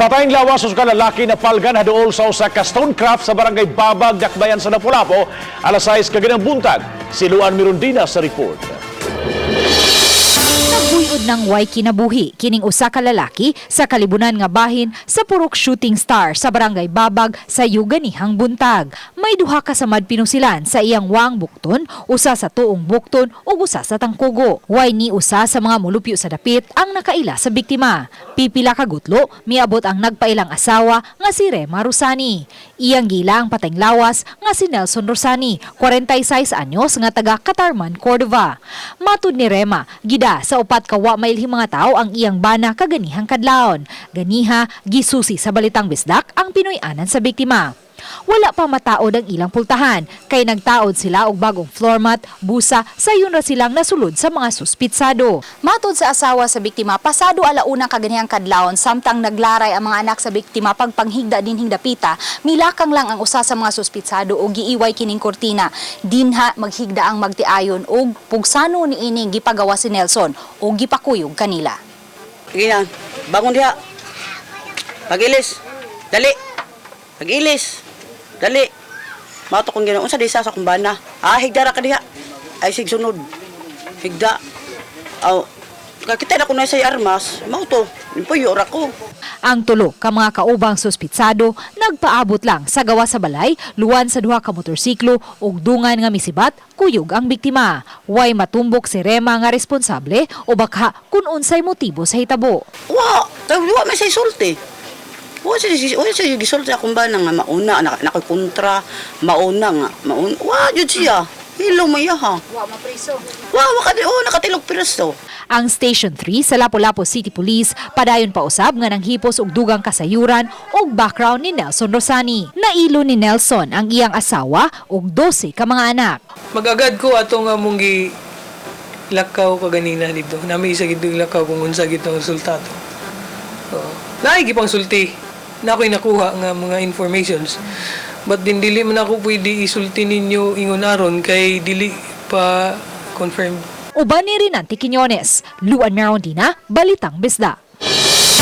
Patayng lawas sa lalaki napalgan haduol sa usa ka stonecraft sa Barangay Babag, Dakbayan sa Lapu-Lapu, alas 6 kaganang buntag. Si Luan Mirondina sa report. Nagbuyod ng way kinabuhi kining usa ka lalaki sa kalibunan nga bahin sa Purok Shooting Star sa Barangay Babag sa ganihang buntag. May duha ka samad pinusilan sa iyang wang bukton, usa sa tuong bukton ug usa sa tangkugo. Way ni usa sa mga mulupyo sa dapit ang nakaila sa biktima. Pipila ka gutlo, miabot ang nagpailang asawa nga si Rema Rosani. Iyang gila ang patayng lawas nga si Nelson Rosani, 46 anyos, nga taga Catarman, Cordova. Matud ni Rema, gida sa upat ka wa mailhing mga tao ang iyang bana kaganihang kadlawon. Ganiha, gisusi sa Balitang Bisdak ang Pinoy-anan sa biktima. Wala pa mataod ang ilang pultahan kay nagtaod sila og bagong floor mat, busa, sayon ra silang nasulod sa mga suspitsado. Matod sa asawa sa biktima, pasado 1:00 kaganihang kadlawon, samtang naglaray ang mga anak sa biktima pagpanghigda dinhing dapita, milakang lang ang usa sa mga suspitsado og giiway kining kurtina. Dinha maghigda ang magtiayon og pugsano niining gipagawa si Nelson og gipakuyog kanila. Sige na, bangon diha. Pagilis. Dali. Pagilis. Dali. Mato kong ginawa. Unsa di sa akong bana? Ah, higda ra ka diha. Ay, sig sunod. Higda. Aw, kakita na ko na sa armas. Mao to. Puyo ra ko. Ang tulo ka mga kaubang suspitsado nagpaabot lang sa gawa sa balay, luwan sa duha ka motorsiklo ug dungan nga misibat kuyog ang biktima. Way matumbok si Rema nga responsable o baka kun unsay motibo sa hitabo. Wa, kay wa man say sulti. Wa siya gisulti akong bana nga mauna na nakoy kontra, mauna nga, mauna. Wa jud siya. Hilo mo iya ha. Wa mapriso. Wa ka oh, nakatilog preso. Ang Station 3 sa Lapu-Lapu City Police padayon pa usab nga nanghipos og dugang kasayuran og background ni Nelson Rosani. Nailo ni Nelson ang iyang asawa ug 12 ka mga anak. Mag-agad ko ato nga mong gi lakaw kaganina dito. Nami isa gid lakaw kung unsa gid ang resultado. Oo. Naay gipang sulti na ako'y nakuha nga mga informations. But din dili man ako pwede isulti ninyo ingon aron kay dili pa confirmed. Uban ni Rinanti Quiñones, Luan Merondina, Balitang Bisdak.